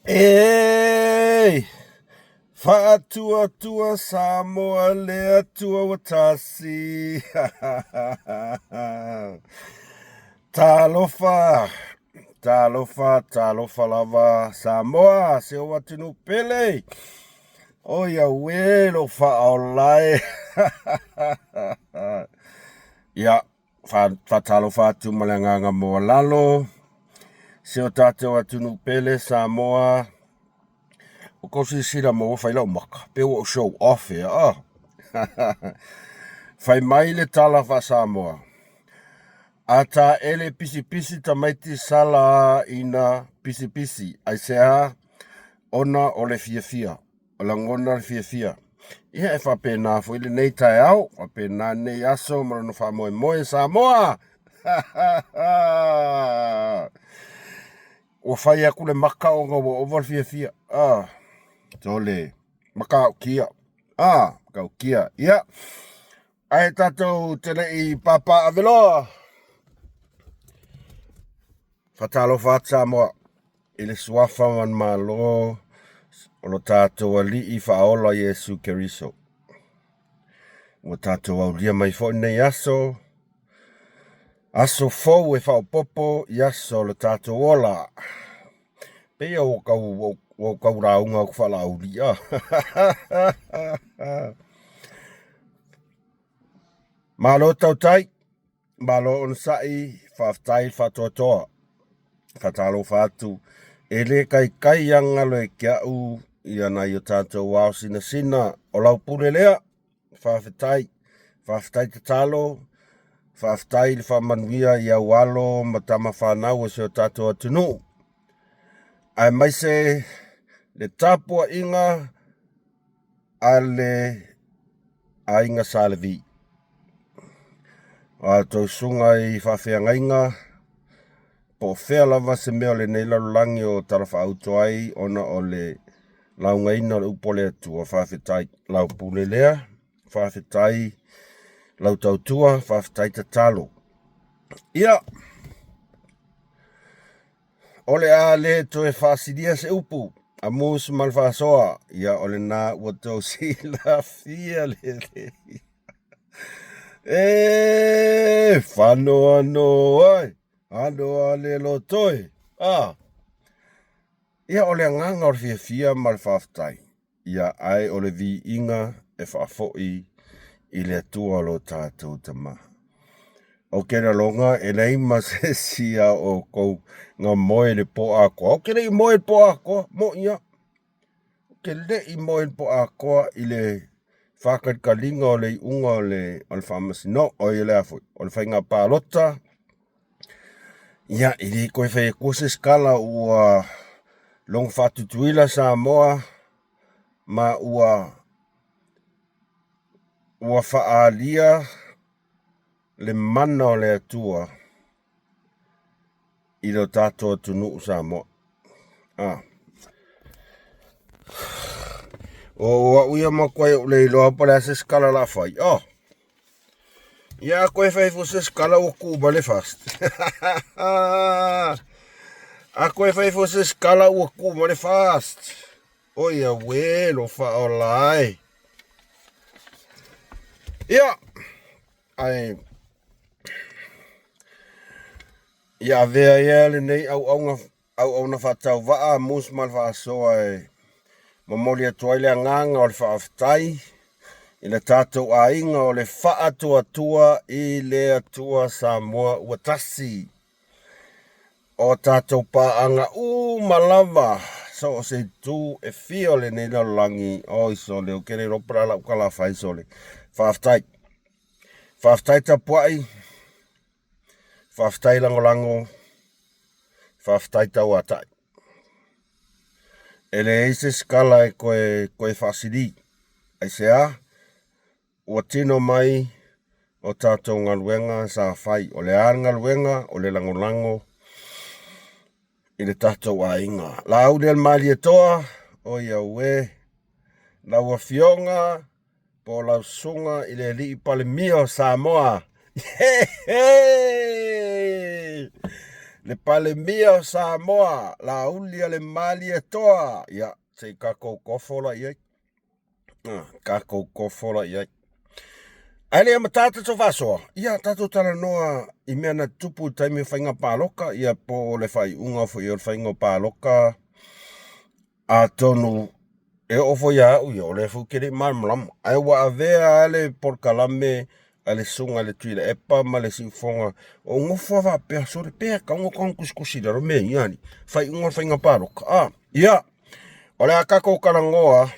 E Faatuatua Samoa le Atua ua tasi. Talofa, talofa, talofa lava Samoa, se o atunuu pele. Oi auē lou faaola e. Ia, faatalofa atu ma le agaga maualalo si o tatou atunuu pele Samoa. Ua tou silasila mai ua fai lau maka, pei ua ou show off ea. Oh. Fai mai le tala faa-Samoa, a taele pisipisi tamaiti sala ina pisipisi, aisea ona o le fiafia. O lagona le fiafia. Ia e faapena foi lenei taeao, faapena lenei aso ma lona faamoemoe Samoa. Ua fai atu le maka ona ua ova le fiafia. Ah, sole, matautia. Ah, matautia. Ia, ae tatou te le i pāpā aveloa. Faatalofa atu Samoa i le suafa manumalo o lo tatou Alii Faaola Iesu Keriso. Ua tatou aulia mai foi lenei aso, aso fou e faaopoopo i aso o lo tatou ola. Pei ua tau, ua tau lauga atu faalauli. Malo tautai. Malo onosai, faafetai le faatoatoa. Faatalofa atu, e le taitai lava galo e te au ia nai o tatou ao sinasina o lau pule lea. Faafetai, faafetai tatalo, faafetai le faamanuia i au alo ma tama fanau o si o tatou atunuu, aemaise le tapuaiga a le aiga Sa Levi. O a outou susuga i faafeagaiga, po o fea lava se mea o lenei lalolagi o talafaauto ai ona o le laugaina o le upu a le Atua, faafetai lau pule lea, faafetai lau tautua, faafetai tatalo. Ia, O le a le toe faasilia se upu a Moose ma le faasoa, ia o lena ua tou silafia lelei. E faanoanoa ai, anoa le loto e. Ah. Ia o le agaga o le fiafia ma le faafetai. Ia ae o le viiga e faafoi i le Atua lo tatou Tama. Ou te lagona e leai ma se isi a outou na moe i le po atoa. Ou te le i moe i le po atoa, moni lava. Ou te le i moe i le po atoa i le faatalitaliga o le iuga o le, o le faamasinoga, oi le a foi, o le faiga palota. Ia, e le toe fai atua se isi tala ua logo faatutuila Samoa ma ua ua faaalia le mana o le Atua i lo tatou atunuu Samoa. Ah. O au ia matuai ou le iloa po o le a se isi tala o le a fai. Oh. Ia a koe fai fo se isi tala ua tuu mai le FAST. A koe fai fo se isi tala ua tuu mai le FAST. Oi auē lo faaola ai. Ia, ae ia avea ia lenei auauna auauna faatauvaa Moose ma le faasoa e momoli atu ai le agaga o le faafetai i le tatou aiga o le faatuatua i le Atua Samoa ua tasi. O tatou paaga uma lava so o se itu e fia o lenei lalolagi. Oi sole, ou te le iloa po o le a lau tala fai sole. Faafetai. Faafetai tapuai. Faafetai lagolago. Faafetai tauatai. E leai se isi tala e toe, toe faasili. Aisea? Ua tino mai o tatou galuega sa fai. O le a le galuega? O le lagolago i le tatou aiga. Laauli a le Malietoa, oi auē, lau Afioga po o lau Susuga i le Alii Palemia o Samoa. Le Palemia o Samoa, Laaulialemalietoa, ia, se i tatou tofo la i ai. Tatou tofo la i ai. Ae le amata tatou faasoa, ia tatou talanoa i mea na tutupu i le taimi o faiga palota, ia po o le faaiuga foi o le faiga o palota, atonu e oo foi ia au ia, o lea foi ou te le i malamalama. Ae ua avea lava le polokalame a le susuga i le Tuilaepa ma le Siufofoga, o nofo lava faapea, sole pe tatau ona tatau ona tusitusi i lalo mea ia alii, faaiuga o le faiga palota. A, ia, o le a tatou talanoa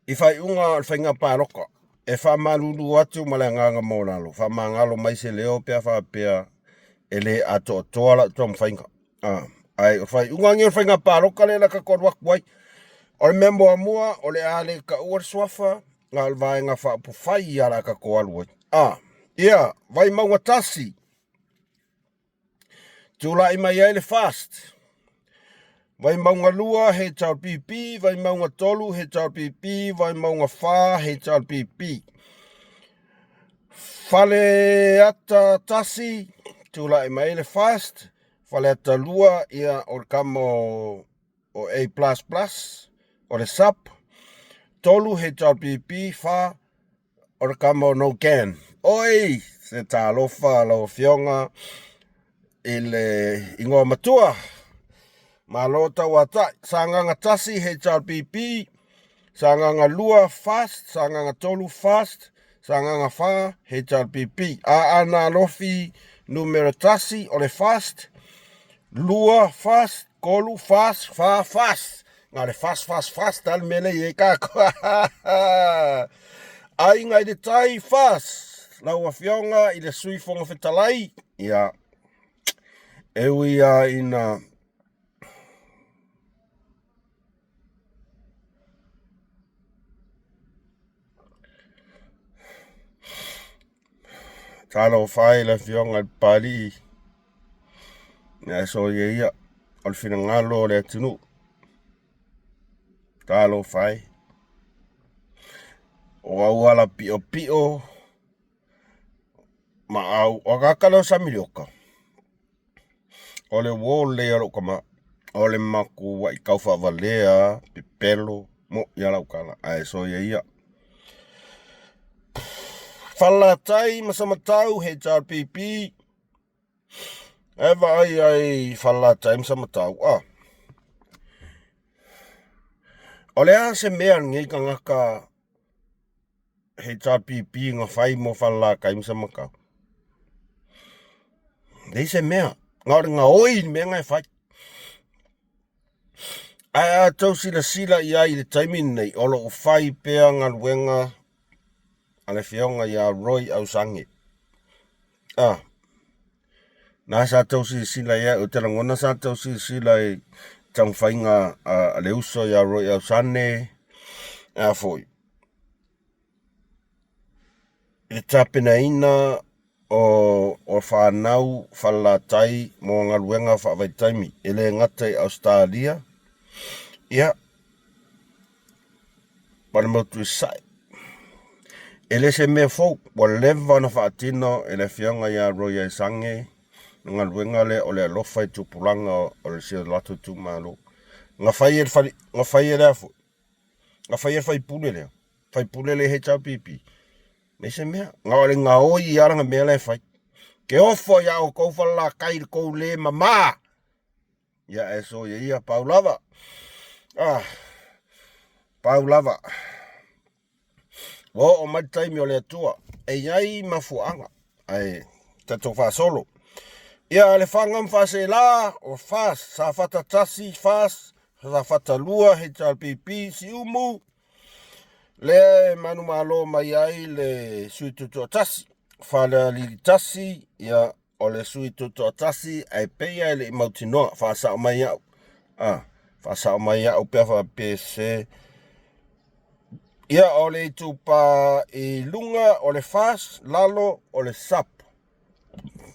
i faaiuga o le faiga palota. E faamalulu atu ma le agaga maualalo, faamagalo mai se leo pe a faapea e le atoatoa lau taumafaiga. Ae o faaiuga nei o le faiga palota lea la tatou alu atu ai. O le mea muamua, o le a le taua le suafa, na o le Vaega Faaupufai ia la tatou alu ai. Ia, Vaimauga 1, tulai mai ai le FAST. Vaimauga 2, HRPP, Vaimauga 3, HRPP, Vaimauga 4, HRPP. Faleata 1, tulai mai ai le FAST. Faleata 2, ia, o le kama o A++, o le SUP. 3, HRPP, 4, o le kama o No Can. Oi, se talofa lau afioga i le igoa matua. Malo tauatai. Sagaga 1, HRPP, Sagaga 2, FAST, Sagaga 3, FAST, Sagaga 4, HRPP. Aana Alofi numera 1 o le FAST, 2 FAST, 3 FAST, 4 FAST. Na o le FAST, FAST, FAST lava le mea lea e i ai tatou. Aiga i le Tai, FAST. Lau Afioga i le Sui Fofoga Fetalai, ia, e ui lava ina Talofa e i le Afioga i le Papalii, ae soia ia, o le finagalo o le atunuu. Talofa e, o auala piopio ma au, o tagata lea o Samilioka, o le uo lelei o lou tama, o le matuai taufaavalea pepelo moi a lau tala, ae soia ia. Falelatai ma Samatau HRPP, e vaai ai i Falelatai ma Samatau, a. O le a se mea lenei tagata HRPP na fai mo Falelatai ma Samatau? Leai se mea, na o le gaoi le mea na e fai. Ae a outou silasila i ai i le taimi lenei, o lo o fai pea galuega a le afioga ia Roy Ausage. Ah, na sa outou silasila i ai, ou te lagona sa outou silasila i taumafaiga a le uso ia Roy Ausane, a foi, i le tapenaina o fanau Falelatai mo galuega faavaitaimi, e le gata i Ausetalia, ia, ma le motu i Sasae. E le se mea fou, ua leva ona faatino e le Afioga ia Roy Aisage le galuega lea o le alofa i tupulaga o si o latou itumalo. Na fai e le fale, na fai e le a foi, na fai e le faipule lea, faipule le HRPP, leai se mea, na o le gaoi lava lana mea la e fai. Ke ofo iā outou Falelatai i le tou le mama. Ia ae soia ia, pau lava. Ah, pau lava. Ua oo mai le taimi o le Atua e i ai mafuaaga, ae tatou faasolo. Ia, Lefaga ma Faaseela, o FAST, Safata 1, FAST, Safata 2, HRPP, Siumu, lea e manumalo mai ai le sui tutoatasi, Falealili 1, ia, o le sui tutoatasi, ae pei lava e le i mautinoa, faasao mai au, a, faasao mai au pe a faapea se. Ia, o le itupa i luga o le FAST, lalo o le SUP.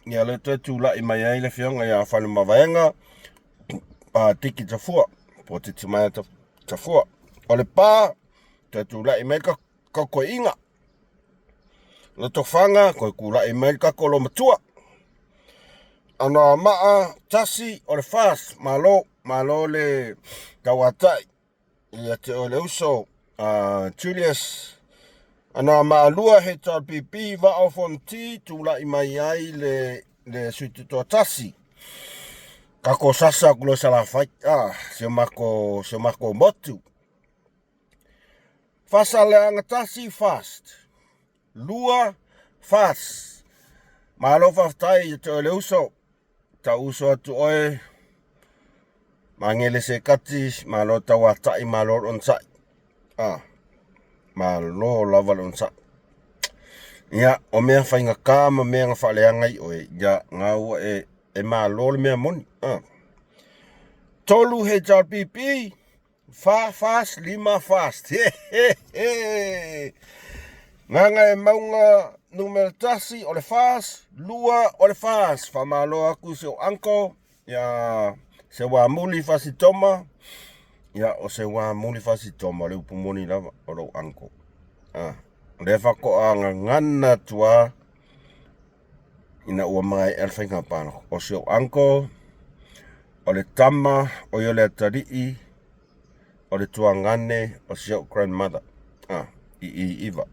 Ia, lea toe tulai mai ai le afioga ia Faleomavaega, Tiki Tafua, po o Titimaea Tafua. O le PA, toe tulai mai le tautoeaiga. Lotofaga, toe tulai mai le tatou loomatua. Anoamaa 1 o le FAST. Malo, malo le tauatai ia te oe le uso Julius. Anoamaa 2 HRPP Vaa o Fonoti tulai mai ai le sui tutoatasi. Kako sasa ku lo Salafai, si o mako motu. Faasaleleaga 1 FAST, 2 FAST. Malo faafetai ia te oe le uso. Tau uso atu oe. Magele Sekati, malo tauatai, malo le onosai. Malo lava le onosai. Ia, o mea faigata ma mea na faaleaga i oe, ia, na ua e malo le mea moni. 3 HRPP, 4 FAST, 5 FAST. Gagaemauga numera 1 o le FAST, 2 o le FAST. Faamalo atu i si ou uncle, ia Seuamuli Fasitoma. Ia, o Seuamuli Fasitoma, o le upu moni lava, o lou uncle. O lea faatoa gagana atu lava ina ua maea le faiga palota. O si ou uncle, o le tama o ia o le atalii, o le tuagane o si ou grandmother, i i iva.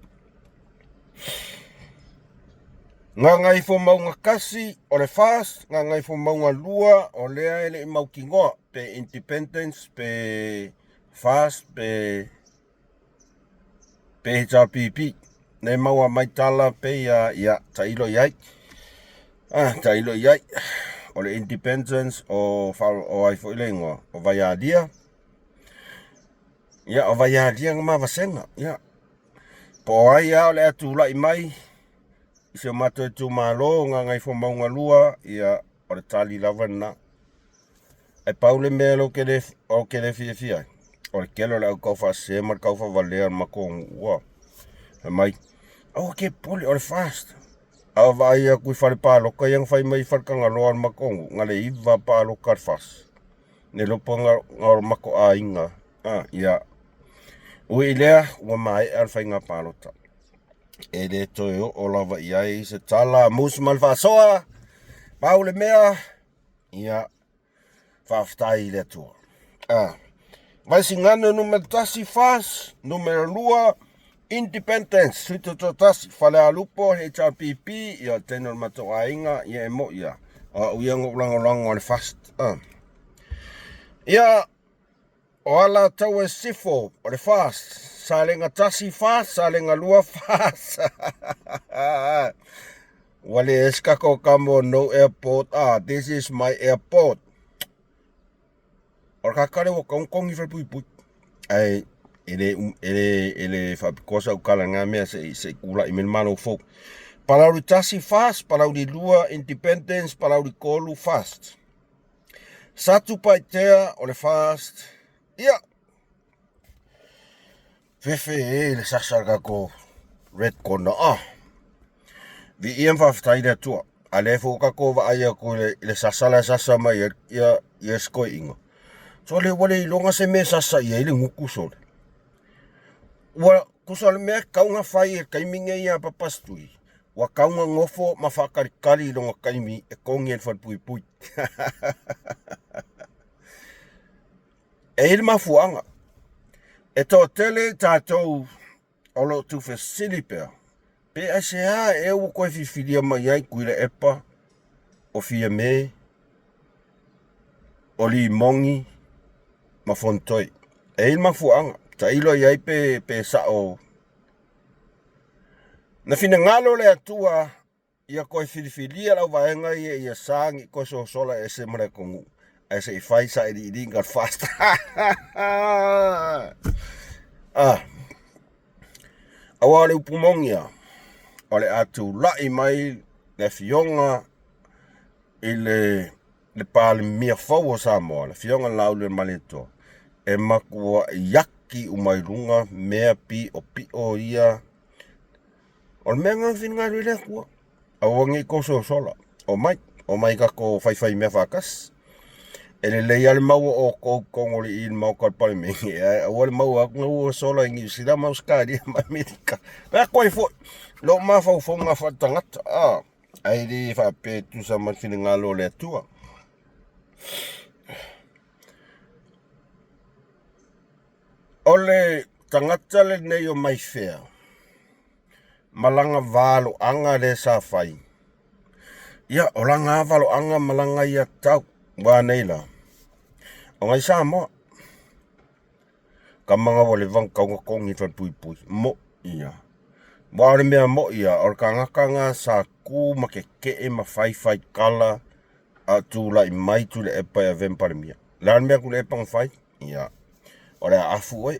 Gagaifomauga 1 o le FAST, Gagaifomauga 2 o lea e le i mautinoa pe Independence pe FAST pe HRPP. Nei maua mai tala pe ia, ia tailo i ai. Tailo i ai. O le Independence o, o ai foi le igoa, o Vaialia. Ia, o Vaialia na mavasega. Ia, po o ai lava o le a tulai mai i si o matou itumalo Gagaifomauga 2, ia, o le tali lava lena. Ae pau le mea ou te le fiafia ai, o le tele o le au taufaasese ma le taufaavalea o le matou nuu ua fai mai, aua te popole o le FAST. A o vaai atu i fale palota ia na fai mai i Faletagaloa o le matou nuu, na o le 9 palota a le FAST. Ne iloa po o le matou aiga, ia. Ui i lea, ua maea le faiga palota. E le toe oo lava i ai se tala, musu ma le faasoa, pau le mea, ia, faafetai i le Atua. Vaisigano numera 1 FAST, numera 2 Independence, 71, Falealupo, HRPP, ia tene o le matou aiga, ia e moi ia. O au ia na ou lagolago i le FAST. Ia, o Alataua i Sisifo, o le FAST, Salega 1 FAST, Salega 2 FAST. Ua le ese kako kamo no airport. This is my airport. O le kaka lea ua togitogi falepuipui. Ae e le faapitoa sau tala i lena mea se i tulai mai le Malo fou. Palauli 1 FAST, Palauli 2 Independence, Palauli 3 FAST. Satupaitea o le FAST. Ia, fefe e le sasa le tatou red corner. Viia ma faafetai i le Atua. A lea foi ua tatou vaai atu i le sasa la e sasa mai ai ia si toeaina. Sole ua le iloga se mea e sasa i ai le gutu sole. Ua tusa o le mea e tatau ona fai i le taimi lenei ia Papasitui, ua tatau ona nofo ma faatalitali i lona taimi e togi ai le falepuipui. E i ai le mafuaaga. E toatele i tatou o lo o tuufesili pea, pe aisea ea ua toe filifilia mai ai Tuilaepa, o Fiame, o Limogi ma Fonotoe. E i ai le mafuaaga, tailo i ai pe sao. Na finagalo le Atua ia toe filifilia le auvaega ia ia sa ni toe sosola ese ma le atunuu ae se i fai sailiiliga o le FAST. Aua o le upu moni lava, o le a tulai mai le afioga i le Palemia fou o Samoa, le afioga i le Laaulialemalietoa, e matuai aki uma i luga mea piopio ia. O le mea lena na finagalo i le Atua, aua ne i tou sosola, omai, omai tatou faifai mea faatasi. E lelei lava le maua o outou i totonu o le Maota o le Palemene, ae aua le maua atu ua sola i Niu Sila ma Ausetalia ma Amerika. Fai atu ai foi lou mafaufauga faaletagata. Ae le faapea e tusa ma le finagalo o le Atua. O le tagata lenei o Maifea ma lana valoaga lea sa fai, ia o lana lava valoaga ma lana aiatatau, ua a nei la? O nai Samoa, tama na ua leva ona tatau ona togi le falepuipui, mo'i ia. Aua o le mea mo'i ia, o le tagata lena sa tu ma tetee ma faifai tala a o tulai mai Tuilaepa e avea ma Palemia. O le a le mea a Tuilaepa na fai? Ia, o le a afu oe.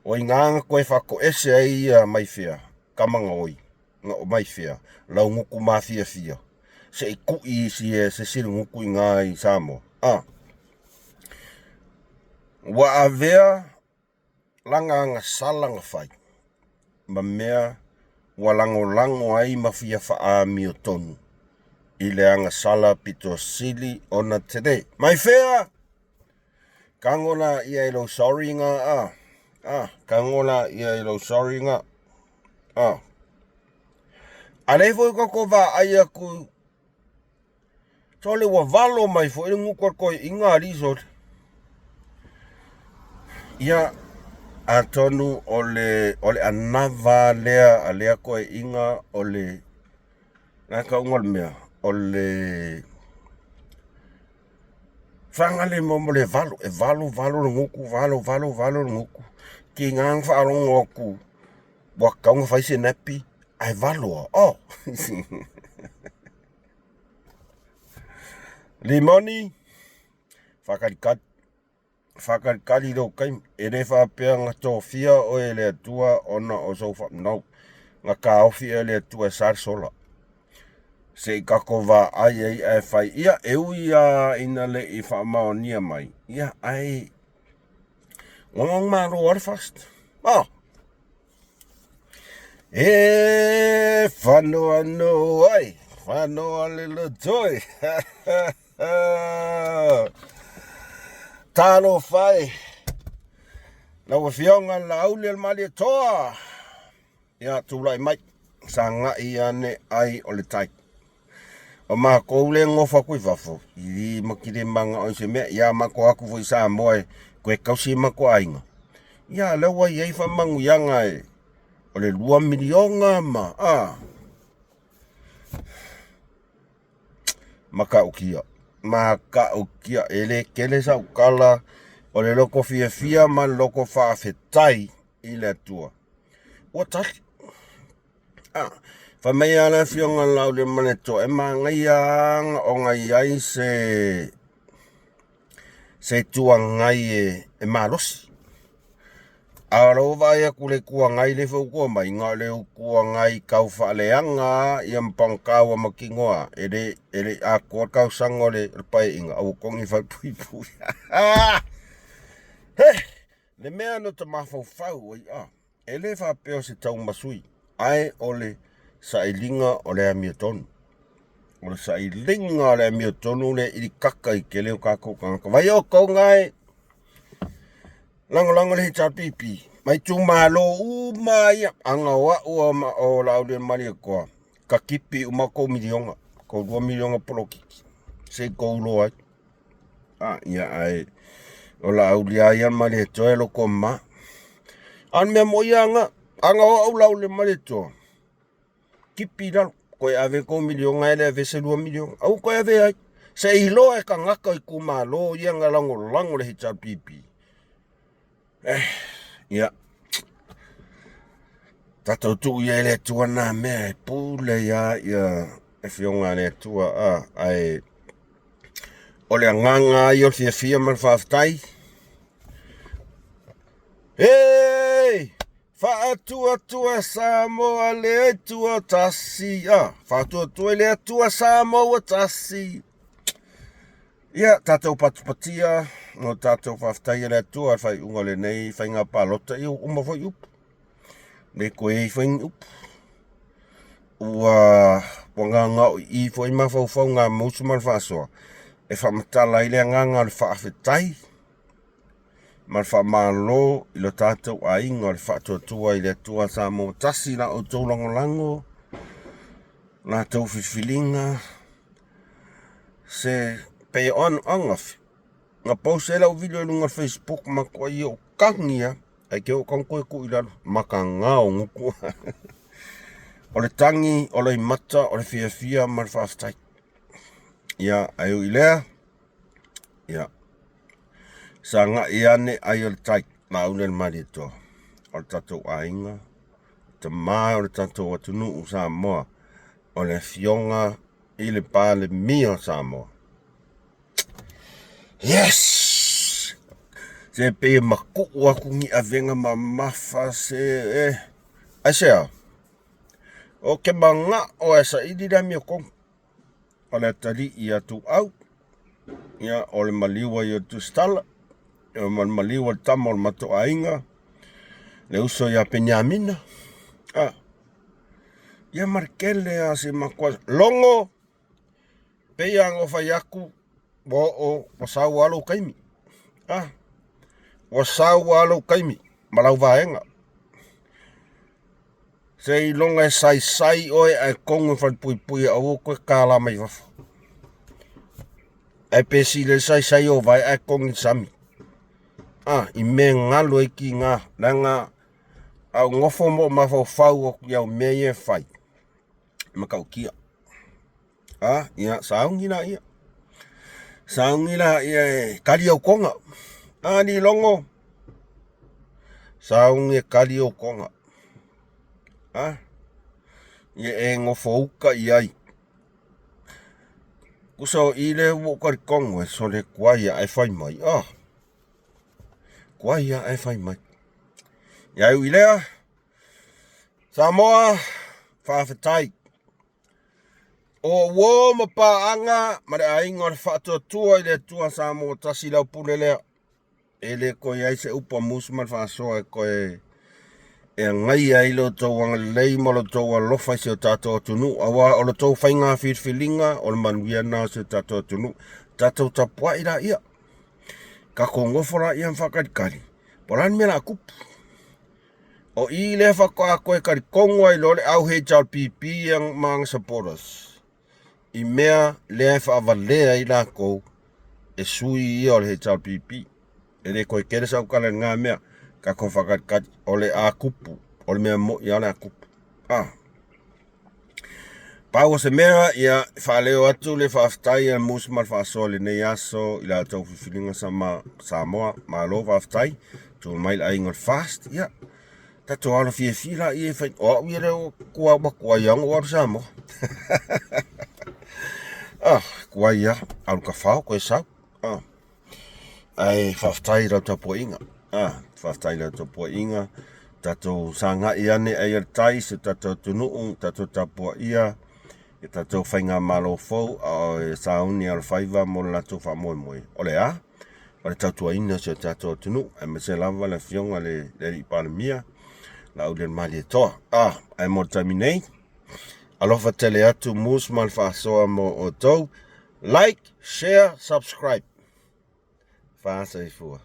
O i ina na toe faatoese ai ia Maifea, tama na oi, na o Maifea, laugutu mafiafia, se i tui i se isi gutu i ina i Samoa. A, ua avea lana agasala na fai ma mea ua lagolago ai ma fia faaamiotonu i le agasala pito sili ona tele. Maifea! Tago laia i lou sorry na a. A, tago laia i lou sorry na. A. A lea foi tatou vaai atu sole ua valo mai foi le gutu a le toeaina alii sole. Ia, atonu o le o le anava lea a lea toeaina o le la tauga o le mea o le Faga le mo le valo, e valo valo le gutu, valo valo valo le gutu. Tiga na faalogo atu ua tatau ona fai se nappy ae valo lava. Oh! Limoni, faatalitali. Faatalitali i lou taimi. E le faapea na tofia oe e le Atua ona o sou faa-no. Na taofi oe e le Atua e sa le sola. Se i tatou vaai ai ae fai. Ia, e ui lava ina le i faamaonia mai, ia, ae ua malo lava le FAST. Oh! E whanoano ai, whanoa le lotoi. Talofa e, lau Afioga i le Laauli o le Malietoa. Ia, tulai mai, sagai ane ai o le tai. O matou lea e nofo atu i fafo, i matou le mananao i se mea, ia matou atu foi i Samoa e toe tausi matou aiga. Ia, lea ua i ai faamanuiaga e, o le $2 miliona ma, a, matautia, matautia, e le tele sau tala, o le loto fiafia ma le loto faafetai i le Atua. Ua tali. Ah, fai mai lava le Afioga i le Laauliamaletoa, e manaia lava ona i ai se se Itu Agai e, e malosi. A o lou vaai atu i le Itu Agai lea foi ua mai, na o le Itu Agai tau faaleaga ia ma pagota ua mautinoa e le e le i atoa le tausaga o le Paeaiga a ua togi falepuipui. He! Le mea na ta mafaufau ai a, e le faapea o se taumasui, ae o le sailiga o le amiotonu. O le sailiga o le amiotonu lea i kaka i tele o tatou tagata. Vai outou na e lagolago le HRPP, ma itumalo uma ia, ana o au o Laaulialemalietoa, ka tipi uma kou miliona, kou 2 miliona polokiki, se i tou iloa ai. A, ia, ae o Laauli lava ia ma le toe loko ma. A o le mea moi ia aga, aga o au Laaulialemalietoa, tipi i lalo, toe ave kou miliona e le ave se 2 miliona. Aua toe ave ai. Se i iloa e tagata o itumalo ia na lagolago le HRPP. Eh, ia. Tatou tuu i ai le Atua nā mea e pule ia ia afioga a le Atua a ae o le agaga ai o le fiafia ma le faafetai. Hey! Faatuatua Samoa le Atua tasi a faatuatua i le Atua Samoa ua tasi. Ia, tatou patupatia, no tatou faafetai e le Atua le faaiuga o lenei faiga palota, ia ua uma foi upu. Le toe i ai foi ni upu. Ua ua gagaoi'i foi mafaufauga a Mausu ma le Faasoa e faamatala ai le agaga o le faafetai ma le faamalo i lo tatou aiga o le Faatuatua i le Atua Samoa Tasi la outou lagolago. latou filifiliga se pei o anoaga na post ai lau video i luga o le Facebook ma matuai ou tagi lava ae te oo tonu toe tuu i lalo mataga o gutu. O le tagi o loimata o le fiafia ma le faafetai. Ia ae ui i lea, ia sagai ane ai o le tai Laauli a le Malietoa o le tatou aiga, tama o le tatou atunuu o Samoa, o le afioga i le Palemia o Samoa. Yes! Se pei e matuu atu ni avega mamafa se e. Aisea? Ou te manao e saili le amiotonu. O le atalii ia Tuau, ia o le maliu ai o le Tusitala, ia ma le maliu a le tama o le matou aiga, le uso ia Peniamina. Ah, ia ma le tele lava o si matou Logo, pei lava ona ou fai atu, ua oo, ua sau lava lou taimi. Ah, ua sau lava lou taimi ma lau vaega. Seiloga e saisai oe ae togi le falepuipui aua toe tala mai fafo. Ae pe sili ai le saisai o vae ae togi i le sami. A, i mea e galu ai tiga, leaga a ou nofo ma ou mafaufau atu i au mea ia e fai, e matautia. A, ia sauni laia. Sauni laia e kali au toga. A, alii Logo, sauni e kali ou toga. A, ia e nofouta i ai. Tusa o i lea ua ou talitonu e sole tuai lava ae fai mai. Ah, tuai lava ae fai mai. Ia ae ui i lea, Samoa, faafetai. O uo ma paaga ma le aiga o le Faatuatua i le Atua Samoa tasi lau pule lea. E le toe i ai se upu a musu ma le faasoa e toe e agaia ai lo outou agalelei ma lo outou alofa i si o tatou atunuu, aua o lo outou faiga filifiliga o le manuia lena o si o tatou atunuu. Tatou tapuai laia, tatou nofo laia ma faatalitali, po o le a le mea o le a tupu. O i lea faatoa toe talitonu ai loa le au HRPP ma ana supporters i mea lea e faavalea ai latou e sui ia o le HRPP. E le toe tele sau tala i lena mea, tatou faatalitali, o le a tupu, o le mea moni lava o le a tupu. Ah. Pau o se mea, ia faaleo atu le faafetai a Musu ma le Faasoa i lenei aso i la outou filifiliga sama Samoa. Malo faafetai. Tulai mai le aiga o le FAST. Ia, tatou alo fiafia laia e fai. O au ia lea ua ua tuai lava ona ou alu Samoa. Ah, tuai lava. Alu tafao toe sau. Ah. Ae faafetai i lau tapuaiga. Ah, faafetai i lau tapuaiga. Tatou sagai ane ai o le tai si o tatou atunuu, tatou tapuaia i tatou faigamalo fou a o e sauni alofaiva mo le latou faamoemoe. O le a? O le tautuaina o si o tatou atunuu, aemaise lava le afioga i le Alii Palemia, Laaulialemalietoa. Ah, ae mo le taimi nei, alofa tele atu Moose ma le faasoa mo outou. Like, share, subscribe. Fa soifua.